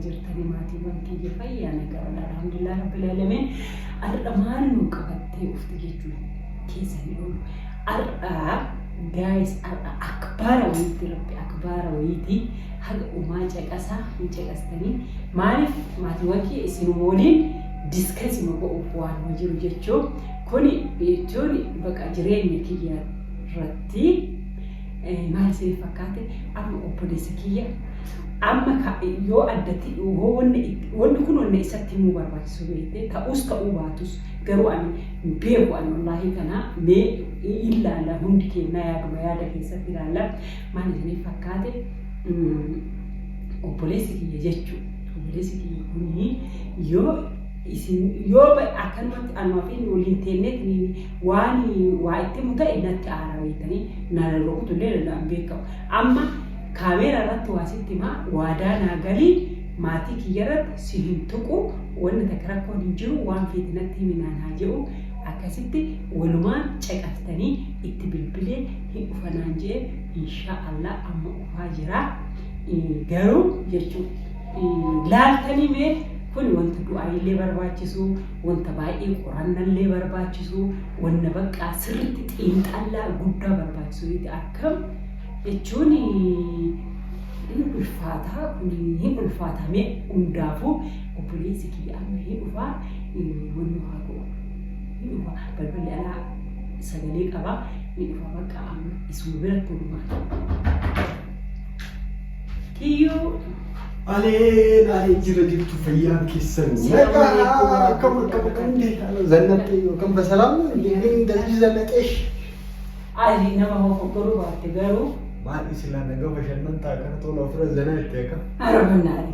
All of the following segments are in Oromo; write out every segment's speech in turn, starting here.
Jirtanii maatiiwwan kiyya? Fayyaa, nagaa? Alhamdulillah rabbil aalamiin. Har'a maal nu qabattee ufte jechuun keessanii oolu. Har'a guys, har'a akbaara wayiitti, rabbi akbaara wayiitii haga umaa caqasaa hin caqastanii. Maaliif maatiiwwan kiyya, isin waliin discuss ima godhuuf waanuma jiru jechuu kuni jechuun baqa jireenya kiyya irratti maal isin fakkaate? Amma obboleessa kiyya amma yoo addatti yoo wanni kun wanni isatti himuu barbaachisu beekte ta'us ta'uu baatus, garuu ani beeku, ani wallaahi kana mee ilaala, hundi kennaa yaaduma yaada keessatti ilaala. Maal isiniif fakkaate? Obboleessi kiyya jechuu, obboleessi kiyya kuni yoo isin yoo akkanumatti anumaa fi waliin teenneetiin waan waa itti himu ta'e natti aara beektanii na rukutu illee danda'an beekamu. Amma kaameera irratti waa sitti himaa, waadaa naa galii, maatii kiyya irratti si hin tuqu, wanni takka rakkoon hin jiru, waan feete natti himi naan haa jedhu. Akkasitti walumaan caqaftanii itti bilbilee hin dhufanaan jee, insha Allah amma dhufaa jira. Garuu jechuun laaltanii mee kun wanta du'aa illee barbaachisu, wanta baay'ee qorannallee barbaachisu, wanta baqqaa sirriitti xiinxallaa guddaa barbaachisu. Akkam jechuun hin ulfaataa, kun hin ulfaatamee. Hundaafuu obboleessi kiyya amma hin dhufaa, wanni haa godhu, hin dhufa, balballi alaa sagalee qaba, hin dhufa. Bakka amma isuma biratti walumaa kiyyuu. Aleen aleen, jira, jirtu, fayyaan keessan nagaa? Akkam akkam akkam? እንዴት ነው? ዘነጤ yookaan በሰላም ነው እንዴ? እንደዚህ ዘነጤሽ? Ani nama hofoggoruu baatte garuu. Maal isilaa nagaa bashannantaa kana tola ofirra zana itti akka. Arabannaa.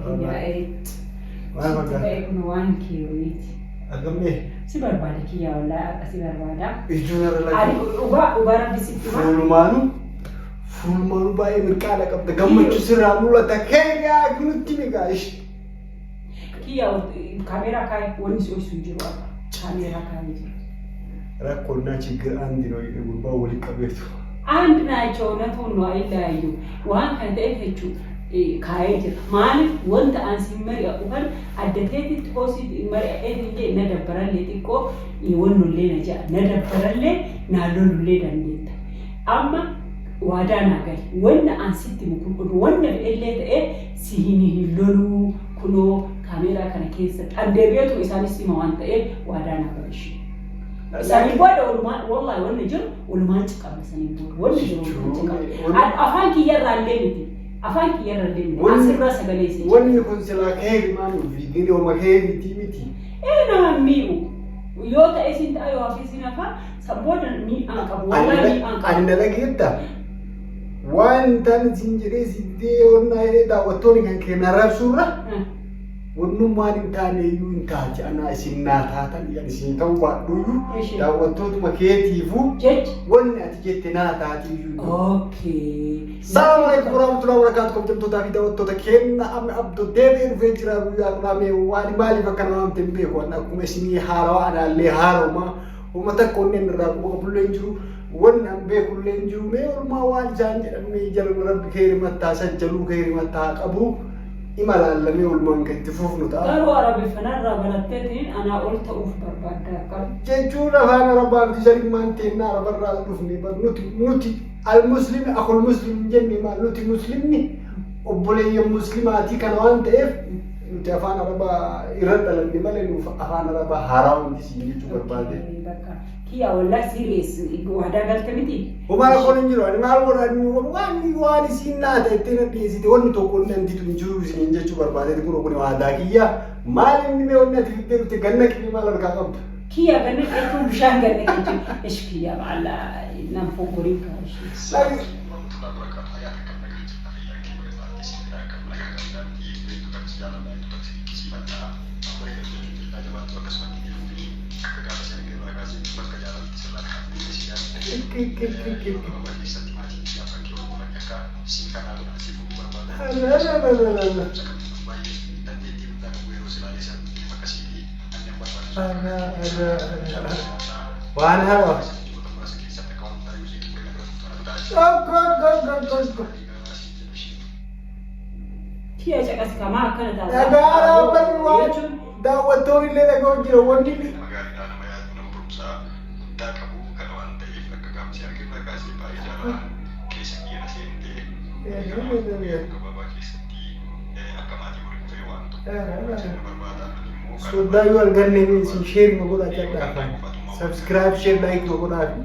Maal fakkaata? Kun waan kiyyooyiiti. Akkamee? Si barbaada kiyyaa, wallaahi akka si barbaada. Ijuun irra Ani lakkee. dhugaa dhugaa rabbi sitti hima. Fuulumaanuu fuulumaanuu baay'ee mirqaana qabda, gammachuu sirraa mul'ata, keegaa kunutti migaa ishi. Kiyyaa, kaameeraa kaa'e, wanni si ho'isu hin jiru akka kaameeraa kaa'ee jira. rakkoonnaa ችግር አንድ ነው gurbaa walii qabeetu. አንድ ናቸው እውነቱን ነው፣ አይለያዩም። Waan kana ta'eef jechuun kaa'ee jira. Maaliif wanta an si mari'adhu kan adda ta'eetitti hoosii mari'adhee jee na dabbarallee xiqqoo wannollee na ja'a na dabbarallee naa lolullee dandeetta. Amma waadaa naa gali, wanna an sitti himu kun oduu wanna fedhellee ta'ee si hin loluu, kunoo kaameeraa kana keessa dhandeebi'eetu isaanis hima waan ta'eef waadaa naa gali ishee. Saniin booda walumaan wallahi wanni jiru walumaan ciqabna, saniin booda wanni jiru walumaan ciqabna. Afaan kiyyarraa illee miti. Afaan kiyyarraa illee miti. Asirraa sagalee isin. Wanni kun silaa keeri maal viidiyoo oma keeritii miti. Ee, nama mi'u. Yoo ta'e isin ta'a, yoo hafe isin hafa, san booda mi'aan qabu. Wallahi mi'aan qabu. Ani na dhageetta. Waan hin taane siin jedhee siddee onnaa jedhee daawwattoonni kan keenya arrabsuurra wannummaan hin taane iyyuu hin taate, anaa isin naa taatan, ani isin ta'uu baadhuyyuu daawwattootuma keetiifuu Jecha. wanni ati jette naa taate iyyuu. Okay. Salaamu alaikum warahmatullahi wabarakatuh. Kabajamtootaa fi daawwattoota keenya, amma Abdoo deebi'ee dhufee jira guyyaa har'aa. Waan maaliif akka nama waamte hin beeku. Ani akkuma isinii haarawaa, anaallee haaroma, uummata akka onneen irraa quba qabullee hin jiru, wanni an beekullee hin jiru. Mee oolmaa waan isaan jedhan, mee jala rabbi keeri mattaa sajjaluu keeri mattaa qabu ima laallamee oolmaan kan itti fufnu ta'a. Garuu arabiffanarraa baratteetiin anaa ol ta'uuf barbaadda akkam? Jechuun afaan arabaa fi sharimmaan teennaa arabarraa dhufne bar, nuti al-muslimi akul muslim hin jenne, maal nuti muslimni obboleeyyan muslimaatii kana waan ta'eef nuti afaan arabaa irra dhalanne malee nuuf afaan arabaa haaraa wanti siin jechuu barbaade. Bakka kiyya, wallahi serious, waadaa galte miti. Homaa rakkoon hin jiru. Ani maal godhan, waan isiin naata ittiin dhiyeessite, wanni tokko inni antitu hin jiru isiniin jechuu barbaade. Kun waadaa kiyya. Maal inni mee wanni ati fiddee dhufte ganna qilii maal harkaa qabda? Kiyya, ganna jechuun bishaan ganna jechuun. Ish kiyya, baala nan foggorin kaa. Waan haaraa. Go, go, go, go, go. Kiyya caqas kamaa akkana taata. Dhagaadhaa bari waan daawwattoonni illee dhaga'u jira wanni Nama gaariidha, nama yaadu, nama barumsaa guddaa qabu kana waan ta'eef akka gaafsi argirraa kaasee baay'ee jaalala keessa kiyya seentee gabaabaa keessatti akka maatii waliin ta'e waan tokko barbaada. Ani immoo Soddaa yoo arganne isin share ma godhaa cadhaa afaan. Subscribe, share, like ma godhaa fi.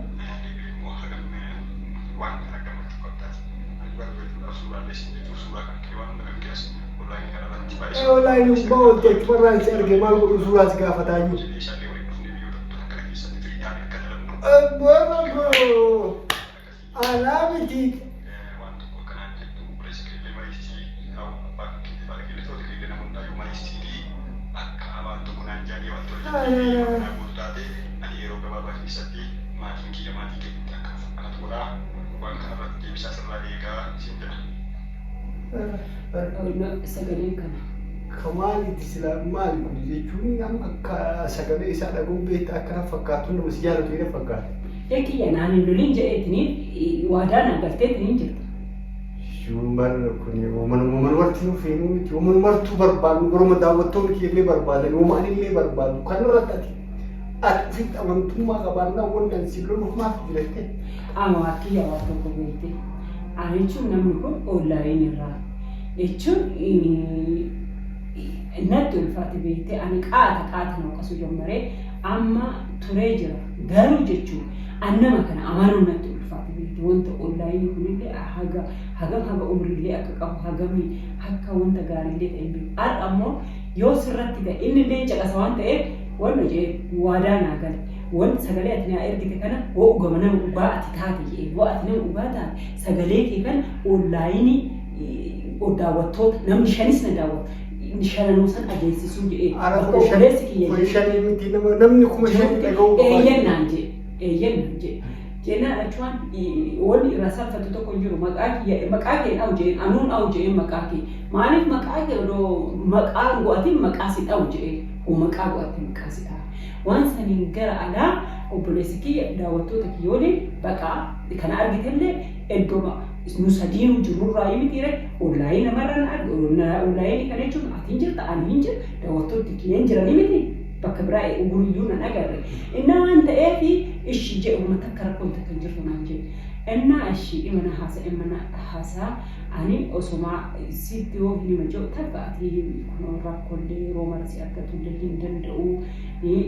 Waan kana gammachuu qabdaati. Ani barbaachisuudhaaf suuraalee isin jechuun suuraa kan kee waan hunda kan keessa online kana irratti baay'ee. Online hin bahu jechuun si arge maal godhu suuraa si gaafataa jiru. Meeshaalee waliin dhufnee biyyoota kana keessatti firiidhaan akka dalannu. Anaa miti. Waan tokko akkanaan jettu obboleessa keellee mariisii abbaa keetii faana keellee toota keellee nama hundaayyuu mariisiitii akka waan tokko naan jaanii waan tola jettee kana guutu taate ani yeroo gabaabaa keessatti maatiin kiyya maatii keetti akka dhufu anatu godhaa waan kanarratti deebisaa sirraa eegaa siin jedha. Sagaleen kana. Kamaaliiti sila maali kun jechuun amma akka sagalee isaa dhaga'uun beektaa akkana fakkaatu nama si jaalatu jedhee fakkaata. Kiyya naan hin lolin jedheetiniin waadaa naa galteetiniin jirta. Shumbar kun uumanumarti nu feenuu miti uumanumartuu barbaadnu garuma daawwattoonni kiyyallee barbaadan uumaan illee barbaadu kanarratti ati ofitti amantummaa qabaannaa wanni ani si loluuf maaf jiratte. Amma waa kiyya waa tokko beekte. Ani jechuun namni kun online irraa jechuun natti ulfaate beekte ani qaata qaata na qasuu jammaree amma turee jira. Garuu jechuun an nama kana amanuu natti ulfaate beekte wanta online kunillee haga hagam haga umriillee akka qabu hagamii akka wanta gaariillee ta'e hin beeku. Har'a ammoo yoo sirratti ta'e inni illee caqasa waan ta'eef wanna jee waadaa naa gale. Wanti sagalee ati naa ergite kana hoo dhugama nama dhugaa ati taate jee hoo ati nama dhugaa taate sagalee kee kana online daawwattoota namni shanis na daawwata shananuu san adeemsisuu jedhee Ara bakka obboleessi kiyya kun shanii miti nama namni 5,000 dhaga'uu qaba. Eeyyan naan jee eeyyan naan jee jennaan achumaan wanni irraa salphatu tokko hin jiru maqaa kiyya maqaa kee dha'u jeen anuun dha'u jeen maqaa kee maaliif maqaa kee odoo maqaa go'atin maqaa si dha'u jeen oo maqaa go'atte maqaa si dha'a waan saniin gara alaa obboleessi kiyya daawwattoota kiyya waliin baqaa kana argitellee iddoo nu sadiinuu jirurraa miti re online namarra na arge online kana jechuun ati hin jirta ani hin jiru daawwattooti kiyya hin jiranii miti bakka biraa uguruyyuu nan agarre innaa waan ta'eef ishi jedhu uummata akka rakkoon takka hin jirtu naan jedhe innaa ishi imana haasa imana haasaa ani osoma sitti yoo hin hima jiru takka ati kun rakkoollee yeroo mara si argatullee hin danda'u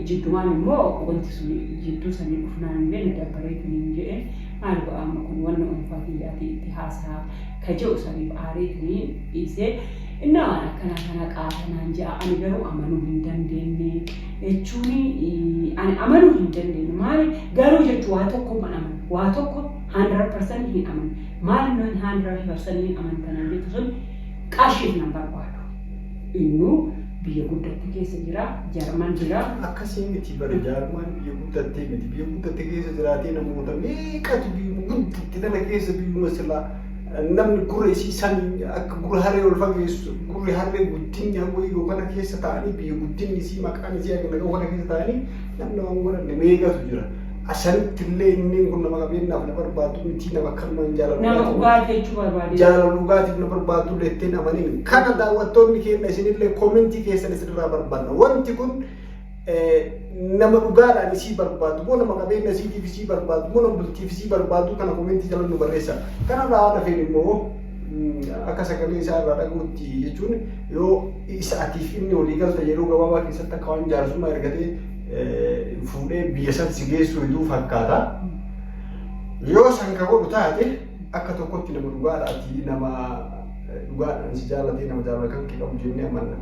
jiddumaan immoo wanti sun jidduu sanii dhufnaan illee na dabbareetu hin jedhe maal go'a amma kun wanna dhuunfaa kiyyaati itti haasaa ka jedhu saniif aareetanii dhiisee innaa waan akkanaa kana qaatanaan je'a ani garuu amanuu hin dandeenye jechuun ani amanuu hin dandeenye maali garuu jechuu waa tokko hin amanu waa tokko 100% hin amanu maali nuyi 100% hin amantanaan jettu sun qarshiif nan barbaadu innuu biyya guddatte keessa jira Jarman jira. Akkasii miti bara jaarmaan biyya guddattee miti biyya guddatte keessa jiraatee namoota meeqatu biyyuma guddatte tana keessa biyyuma silaa namni gurra isii san akka gurra harree ol fageessu gurri harree guddinni hawwa kana keessa ta'anii biyya guddinni isii maqaan isii akka naqabu kana keessa ta'anii namni waan godhanne meeqatu jira. Asanitti illee inni kun nama qabeenyaaf na barbaadu miti nama akkanumaan jaalala Nama dhugaa jechuu barbaade. Jaalala dhugaatiif na barbaadu jetteen amanin kana daawwattoonni keenya isinillee comment keessan isinirraa barbaadna. Wanti kun nama dhugaadhaan isii barbaadu moo nama qabeenya isiitiif isii barbaadu moo nama bultiif isii barbaadu kana comment jala nu barreessa. Kanarraa waan hafeen immoo akka sagalee isaa irraa dhagahutti jechuun yoo isa atiif inni walii galta yeroo gabaabaa keessatti akka waan jaarsummaa ergatee fuudhee biyya san si geessu heduu fakkaata. Yoo san ka godhu taate akka tokkotti nama dhugaadhaati nama dhugaadhaan si jaalatee nama jaalala kan kee qabu jennee amanna.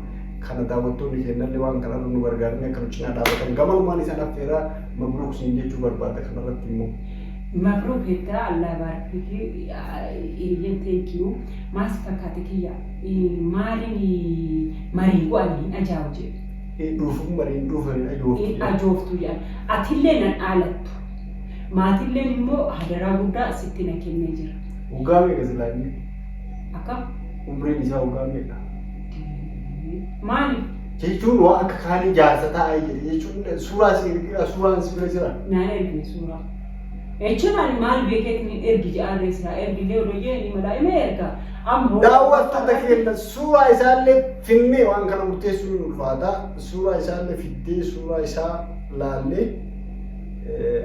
Kana daawwattoonni keenyallee waan kanarra nu gargaaranii akka nu cinaa dhaabatan gamanumaan isaan affeeraa mabruuk siin jechuu barbaada kanarratti immoo. Mabruuk jettaa Allah baarikii eeyyan thank you maas fakkaate kiyya maaliin marii go'an hin ajaa'u jedhe. Dhuufuun mariin dhuufan hin ajooftu. Hin ajooftu jedhan. Atillee nan dhaalattu. Maatilleen immoo hadaraa guddaa sitti na kennee jira. Waggaa meeqa silaa inni? Akka? Umriin isaa waggaa meeqa? Maali? Jechuun waan akka kaanii jaarsa taa'ee jedhe jechuun suuraa si ergira suuraan si bira jira. Naan ergine suuraa. Jechuun ani maal beekeetiin ergi jedhaan silaa ergillee odoo jee ni malaa ima erga. Amma Daawwattoota keenya, suuraa isaallee finnee waan kana murteessuun ni ulfaata. Suuraa isaallee fiddee, suuraa isaa laallee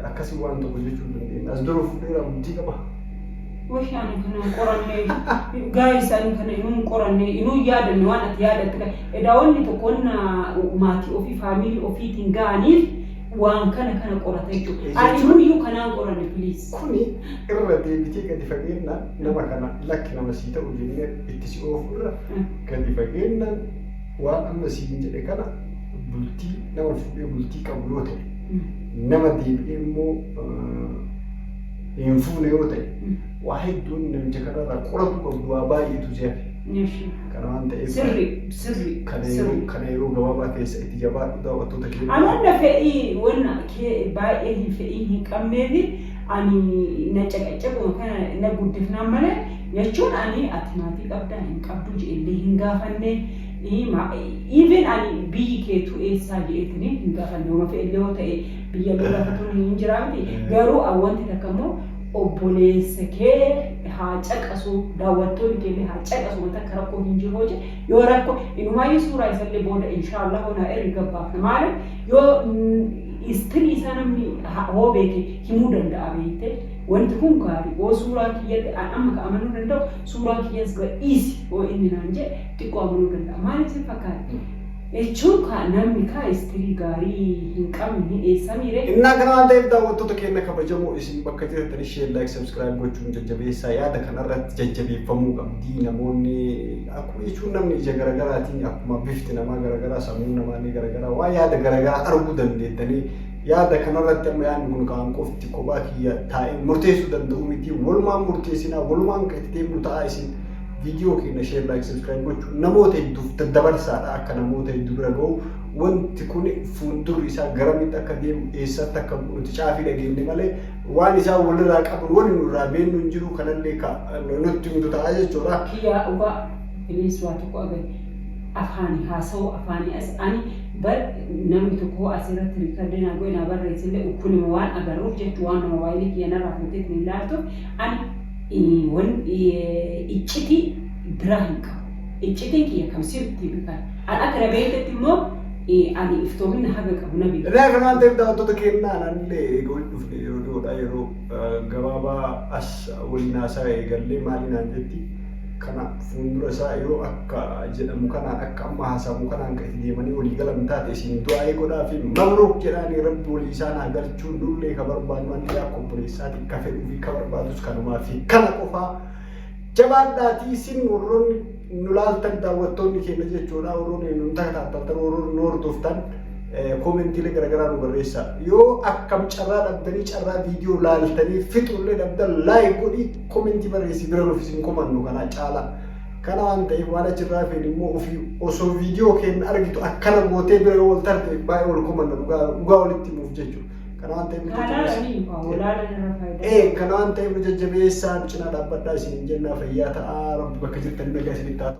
akkasii waan tokko jechuu dandeenya. As dura fuudheera, bultii qaba. Wahi, ani kana hin qoranne, guys, ani kana inuu hin qoranne, inuu hin yaadanne. Waan ati yaadatte kana edaa wanni tokko wanna maatii ofii, family ofiitiin ga'aniif waan kana kana qorata jechuudha. Ani inuuyyuu kanaan qoranne, please. Kuni irra deebitee gadi fageenyaan nama kana lakki nama sii ta'u jennee itti si oofu irra gadi fageenyaan waan amma siin jedhe kana, bultii nama fuudhee bultii qabu yoo ta'e, nama deebi'ee immoo hin fuune yoo ta'e, waa hedduun namicha kanarraa qoratu qabdu, waa baay'eetu si hafe. Kana waan ta'eef Sirri, sirri. kana yeroo gabaabaa keessa itti jabaadhu, daawwattoota keenya. Ani wanta fedhii wanna kee baay'ee hin fedhii hin qabneefi ani na caqacaquma kana na guddifnaan malee, jechuun ani ati maatii qabdaa hin qabdu jedhellee hin gaafanne. Even ani biyyi keetuu eessaa jedheetini hin gaafanne. Homa fe'ellee yoo ta'e biyya illee gaafatuun hin jiraa miti. Garuu wanti takka immoo obboleessa kee haa caqasu, daawwattoonni keellee haa caqasu, wanta akka rakkoo hin jiru hojii yoo rakkoo inumaayyuu suuraa isallee booda inshaallah honaa ergi gabbaafna. Maaliif yoo istirii isaa namni hoo beeke himuu danda'a, beekte, wanti kun gaarii hoo suuraa kiyyatti an amma ka amanuu danda'u suuraa kiyyas gadhiisi hoo inni naan jedhe xiqqoo amanuu danda'a. Maaliif si fakkaata jechuun ka namni ka istirii gaarii hin qabne hin eessamiire. Innaa kana waan ta'eef, daawwattoota keenya kabajamoo, isin bakka jirtan ishee like, subscribe gochuun jajjabeessaa. Yaada kanarratti jajjabeeffamuu qabdi. Namoonni akkuma jechuun namni ija garagaraatiin, akkuma bifti namaa garagaraa, sammuun namaallee garagaraa, waa yaada garagaraa arguu dandeettanii, yaada kanarratti amma yaadni kun kaan qofti kophaa kiyya taa'ee murteessuu danda'u miti. Walumaan murteessinaa, walumaan kan itti deemnu ta'a. Isin viidiyoo keenya share, like, subscribe gochuun namoota hedduuf daddabarsaadha, akka namoota hedduu bira ga'u. Wanti kun fuuldurri isaa garamitti akka deemu, eessatti akka bu'u nuti caafii dhageenye malee waan isaan walirraa qaban wani nurraa beennu hin jiru. Kanallee ka nutti himtu ta'a jechuudha. Kiyyaa dhugaa, binees waa tokko agari afaani haasa'u afaani as ani bar namni tokko asirratti record naa godhe naa barreessillee ukkunima waan agarruuf jechuu, waan moobaayilii kiyya narraa fuuteet ni ilaaltu, ani wan iccitii biraa hin qabu. Iccitiin kiyya kam sirriitti beekan. Ani akka na beektetti immoo ani iftoomina haga qabu na beeku. Innaa kana waan ta'eef, daawwattoota keenyaa, anaallee eega walitti dhufne yeroo dhiyoodha, yeroo gabaabaa as waliin haasaa eegallee maali naan jetti. Kana fuuldura isaa yoo akka jedhamu kanaan, akka amma haasamu kanaan kan itti deemanii walii galan taate, isin du'aa'ee godhaa fi mabruuk jedhaanii, rabbi walii isaan haa galchuu. Nullee ka barbaannu, anillee akka obboleessaati ka fedhuu fi ka barbaadus kanumaa fi kana qofaa. Jabaadhaatii isin warroonni nu laaltan, daawwattoonni keenya jechuudha, warroonni nu takataataltan, warroonni nu hordoftan, koomentiilee garaagaraa nu barreessaa. Yoo akkam carraa dhabdanii, carraa viidiyoo laaltanii fixullee dhabdan, like godhii koomentii barreessii bira nuuf isin komannu kana caala. Kana waan ta'eef, waan achirraa feene immoo ofii osoo viidiyoo keenya argitu akkana gootee bira yoo wal tarte baay'ee wal komanna, dhugaa dhugaa walitti himuuf jechuudha. Kana waan ta'eef nu jajjabeessa. Haalaalanii walaalan irra faayidaa. Kana waan ta'eef nu jajjabeessaa, nu cinaa dhaabbadhaa isin jennaa. Fayyaa ta'aa, rabbi bakka jirtan nagaa isinitti haa ta'u.